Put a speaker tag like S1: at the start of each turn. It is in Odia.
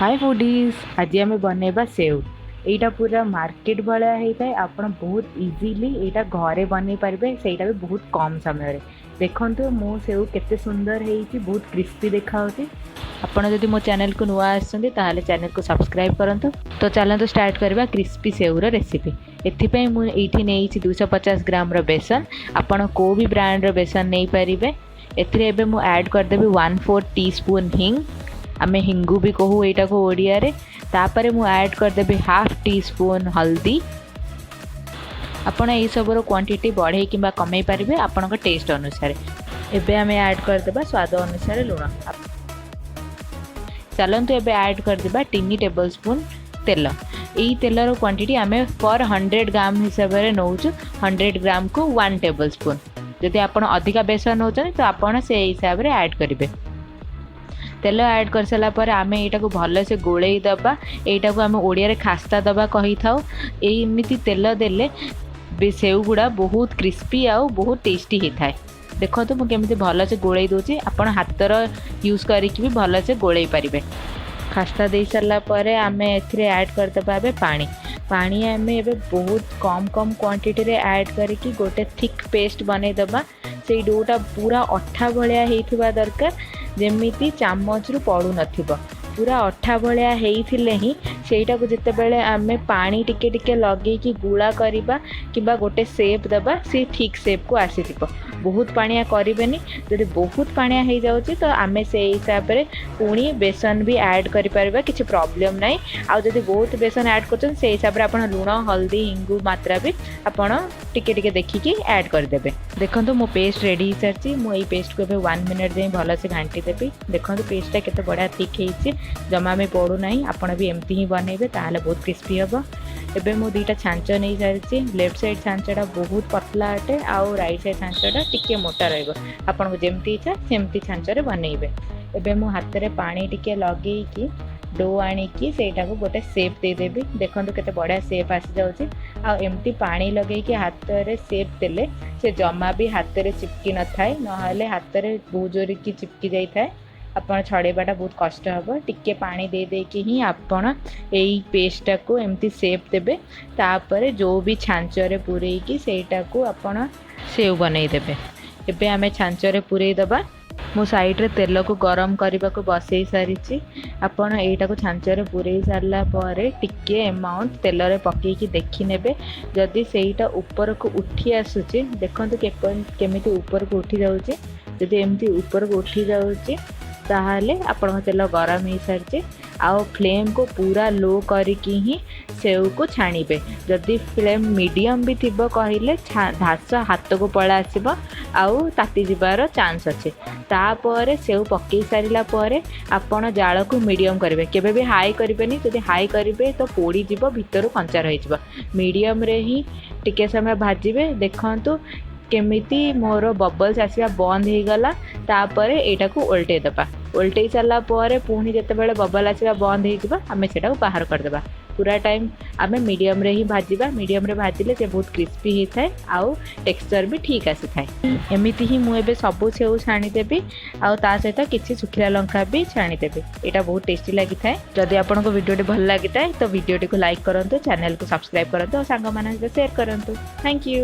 S1: ହାଏ ଫୁଡ଼ିଜ୍, ଆଜି ଆମେ ବନେଇବା ସେଉ। ଏଇଟା ପୁରା ମାର୍କେଟ ଭଳିଆ ହେଇଥାଏ। ଆପଣ ବହୁତ ଇଜିଲି ଏଇଟା ଘରେ ବନେଇ ପାରିବେ, ସେଇଟା ବି ବହୁତ କମ୍ ସମୟରେ। ଦେଖନ୍ତୁ, ମୋ ସେଉ କେତେ ସୁନ୍ଦର ହେଇଛି, ବହୁତ କ୍ରିସ୍ପି ଦେଖାହେଉଛି। ଆପଣ ଯଦି ମୋ ଚ୍ୟାନେଲକୁ ନୂଆ ଆସିଛନ୍ତି, ତାହେଲେ ଚ୍ୟାନେଲକୁ ସବସ୍କ୍ରାଇବ୍ କରନ୍ତୁ। ତ ଚାଲନ୍ତୁ ଷ୍ଟାର୍ଟ କରିବା କ୍ରିସ୍ପି ସେଉର ରେସିପି। ଏଥିପାଇଁ ମୁଁ ଏଇଠି ନେଇଛି 250 ଗ୍ରାମର ବେସନ। ଆପଣ କେଉଁ ବି ବ୍ରାଣ୍ଡର ବେସନ ନେଇପାରିବେ। ଏଥିରେ ଏବେ ମୁଁ ଆଡ଼୍ କରିଦେବି 1/4 ଟି ସ୍ପୁନ୍ ହିଙ୍ଗ। ଆମେ ହିଙ୍ଗୁ ବି କହୁ ଏଇଟାକୁ ଓଡ଼ିଆରେ। ତାପରେ ମୁଁ ଆଡ଼୍ କରିଦେବି ହାଫ୍ ଟି ସ୍ପୁନ୍ ହଳଦୀ। ଆପଣ ଏଇସବୁର କ୍ୱାଣ୍ଟିଟି ବଢ଼େଇ କିମ୍ବା କମେଇ ପାରିବେ ଆପଣଙ୍କ ଟେଷ୍ଟ ଅନୁସାରେ। ଏବେ ଆମେ ଆଡ଼୍ କରିଦେବା ସ୍ୱାଦ ଅନୁସାରେ ଲୁଣ। ଚାଲନ୍ତୁ, ଏବେ ଆଡ଼୍ କରିଦେବା 3 ଟେବଲ୍ ସ୍ପୁନ୍ ତେଲ। ଏଇ ତେଲର କ୍ୱାଣ୍ଟିଟି ଆମେ ପର୍ 100 ଗ୍ରାମ ହିସାବରେ ନେଉଛୁ। 100 ଗ୍ରାମକୁ 1 ଟେବଲ୍ ସ୍ପୁନ୍। ଯଦି ଆପଣ ଅଧିକା ବେସନ ନେଉଛନ୍ତି, ତ ଆପଣ ସେଇ ହିସାବରେ ଆଡ଼୍ କରିବେ। ତେଲ ଆଡ଼୍ କରିସାରିଲା ପରେ ଆମେ ଏଇଟାକୁ ଭଲସେ ଗୋଳେଇ ଦେବା। ଏଇଟାକୁ ଆମେ ଓଡ଼ିଆରେ ଖାସ୍ତା ଦେବା କହିଥାଉ। ଏଇ ଏମିତି ତେଲ ଦେଲେ ସେଉଗୁଡ଼ା ବହୁତ କ୍ରିସ୍ପି ଆଉ ବହୁତ ଟେଷ୍ଟି ହେଇଥାଏ। ଦେଖନ୍ତୁ, ମୁଁ କେମିତି ଭଲସେ ଗୋଳେଇ ଦେଉଛି। ଆପଣ ହାତର ୟୁଜ୍ କରିକି ବି ଭଲସେ ଗୋଳେଇ ପାରିବେ। ଖାସ୍ତା ଦେଇ ସାରିଲା ପରେ ଆମେ ଏଥିରେ ଆଡ଼୍ କରିଦେବା ଏବେ ପାଣି। ପାଣି ଆମେ ଏବେ ବହୁତ କମ୍ କମ୍ କ୍ୱାଣ୍ଟିଟିରେ ଆଡ଼୍ କରିକି ଗୋଟେ ଥିକ୍ ପେଷ୍ଟ ବନେଇଦେବା। ସେଇ ଡୋଟା ପୁରା ଅଠା ଭଳିଆ ହେଇଥିବା ଦରକାର, ଯେମିତି ଚାମଚରୁ ପଡ଼ୁନଥିବ। ପୁରା ଅଠା ଭଳିଆ ହେଇଥିଲେ ହିଁ ସେଇଟାକୁ ଯେତେବେଳେ ଆମେ ପାଣି ଟିକେ ଟିକେ ଲଗେଇକି ଗୁଳା କରିବା କିମ୍ବା ଗୋଟେ ସେପ୍ ଦେବା, ସେ ଠିକ୍ ସେପ୍କୁ ଆସିଯିବ। ବହୁତ ପାଣିଆ କରିବେନି। ଯଦି ବହୁତ ପାଣିଆ ହେଇଯାଉଛି, ତ ଆମେ ସେଇ ହିସାବରେ ପୁଣି ବେସନ ବି ଆଡ଼୍ କରିପାରିବା, କିଛି ପ୍ରୋବ୍ଲେମ୍ ନାହିଁ। ଆଉ ଯଦି ବହୁତ ବେସନ ଆଡ଼୍ କରୁଛନ୍ତି, ସେଇ ହିସାବରେ ଆପଣ ଲୁଣ, ହଳଦୀ, ହିଙ୍ଗୁ ମାତ୍ରା ବି ଆପଣ ଟିକେ ଟିକେ ଦେଖିକି ଆଡ଼୍ କରିଦେବେ। ଦେଖନ୍ତୁ, ମୋ ପେଷ୍ଟ ରେଡ଼ି ହେଇସାରିଛି। ମୁଁ ଏଇ ପେଷ୍ଟକୁ ଏବେ 1 ମିନିଟ୍ ଯାଇ ଭଲସେ ଘାଣ୍ଟି ଦେବି। ଦେଖନ୍ତୁ, ପେଷ୍ଟଟା କେତେ ବଢ଼ିଆ ଥିକ୍ ହେଇଛି, ଜମା ବି ପଡ଼ୁନାହିଁ। ଆପଣ ବି ଏମିତି ହିଁ ବନେଇବେ, ତାହେଲେ ବହୁତ କ୍ରିସ୍ପି ହେବ। ଏବେ ମୁଁ ଦୁଇଟା ଛାଞ୍ଚ ନେଇସାରିଛି। ଲେଫ୍ଟ ସାଇଡ଼୍ ଛାଞ୍ଚଟା ବହୁତ ପତଲା ଅଟେ ଆଉ ରାଇଟ୍ ସାଇଡ଼୍ ଛାଞ୍ଚଟା ଟିକେ ମୋଟା ରହିବ। ଆପଣଙ୍କୁ ଯେମିତି ଇଚ୍ଛା, ସେମିତି ଛାଞ୍ଚରେ ବନେଇବେ। ଏବେ ମୁଁ ହାତରେ ପାଣି ଟିକେ ଲଗେଇକି do ଆଣିକି ସେଇଟାକୁ ଗୋଟେ ସେପ୍ ଦେଇଦେବି। ଦେଖନ୍ତୁ, କେତେ ବଢ଼ିଆ ସେପ୍ ଆସିଯାଉଛି। ଆଉ ଏମିତି ପାଣି ଲଗେଇକି ହାତରେ ସେପ୍ ଦେଲେ ସେ ଜମା ବି ହାତରେ ଚିପକି ନଥାଏ। ନହେଲେ ହାତରେ ବହୁତ ଜୋରିକି ଚିପକି ଯାଇଥାଏ, ଆପଣ ଛଡ଼େଇବାଟା ବହୁତ କଷ୍ଟ ହେବ। ଟିକେ ପାଣି ଦେଇ ଦେଇକି ହିଁ ଆପଣ ଏଇ ପେଷ୍ଟଟାକୁ ଏମିତି ସେପ୍ ଦେବେ। ତାପରେ ଯେଉଁ ବି ଛାଞ୍ଚରେ ପୂରେଇକି ସେଇଟାକୁ ଆପଣ ସେଉ ବନେଇଦେବେ। ଏବେ ଆମେ ଛାଞ୍ଚରେ ପୂରେଇ ଦେବା। ମୁଁ ସାଇଡ଼୍ରେ ତେଲକୁ ଗରମ କରିବାକୁ ବସେଇ ସାରିଛି। ଆପଣ ଏଇଟାକୁ ଛାଞ୍ଚରେ ପୂରେଇ ସାରିଲା ପରେ ଟିକେ ଏମାଉଣ୍ଟ ତେଲରେ ପକେଇକି ଦେଖିନେବେ। ଯଦି ସେଇଟା ଉପରକୁ ଉଠି ଆସୁଛି, ଦେଖନ୍ତୁ କେମିତି ଉପରକୁ ଉଠି ଯାଉଛି। ଯଦି ଏମିତି ଉପରକୁ ଉଠି ଯାଉଛି, ତାହେଲେ ଆପଣଙ୍କ ତେଲ ଗରମ ହେଇସାରିଛି। ଆଉ ଫ୍ଲେମ୍କୁ ପୁରା ଲୋ କରିକି ହିଁ ସେଉକୁ ଛାଣିବେ। ଯଦି ଫ୍ଲେମ୍ ମିଡ଼ିୟମ୍ ବି ଥିବ କହିଲେ, ଧାସ ହାତକୁ ପଳେଇ ଆସିବ ଆଉ ତାତି ଯିବାର ଚାନ୍ସ ଅଛି। ତାପରେ ସେଉ ପକେଇ ସାରିଲା ପରେ ଆପଣ ଜାଳକୁ ମିଡ଼ିୟମ୍ କରିବେ। କେବେ ବି ହାଇ କରିବେନି। ଯଦି ହାଇ କରିବେ ତ ପୋଡ଼ିଯିବ, ଭିତରୁ କଞ୍ଚା ରହିଯିବ। ମିଡ଼ିୟମ୍ରେ ହିଁ ଟିକେ ସମୟ ଭାଜିବେ। ଦେଖନ୍ତୁ, କେମିତି ମୋର ବବଲ୍ସ ଆସିବା ବନ୍ଦ ହେଇଗଲା। ତାପରେ ଏଇଟାକୁ ଓଲଟେଇ ଦେବା। ଓଲଟେଇ ସାରିଲା ପରେ ପୁଣି ଯେତେବେଳେ ବବଲ୍ ଆସିବା ବନ୍ଦ ହେଇଯିବ, ଆମେ ସେଇଟାକୁ ବାହାର କରିଦେବା। ପୁରା ଟାଇମ୍ ଆମେ ମିଡ଼ିୟମ୍ରେ ହିଁ ଭାଜିବା। ମିଡ଼ିୟମ୍ରେ ଭାଜିଲେ ସେ ବହୁତ କ୍ରିସ୍ପି ହେଇଥାଏ ଆଉ ଟେକ୍ସଚର୍ ବି ଠିକ୍ ଆସିଥାଏ। ଏମିତି ହିଁ ମୁଁ ଏବେ ସବୁ ସେଉ ଛାଣିଦେବି ଆଉ ତା ସହିତ କିଛି ଶୁଖିଲା ଲଙ୍କା ବି ଛାଣିଦେବି। ଏଇଟା ବହୁତ ଟେଷ୍ଟି ଲାଗିଥାଏ। ଯଦି ଆପଣଙ୍କୁ ଭିଡ଼ିଓଟି ଭଲ ଲାଗିଥାଏ, ତ ଭିଡ଼ିଓଟିକୁ ଲାଇକ୍ କରନ୍ତୁ, ଚ୍ୟାନେଲକୁ ସବସ୍କ୍ରାଇବ୍ କରନ୍ତୁ ଆଉ ସାଙ୍ଗମାନଙ୍କ ସହିତ ସେୟାର କରନ୍ତୁ। Thank you.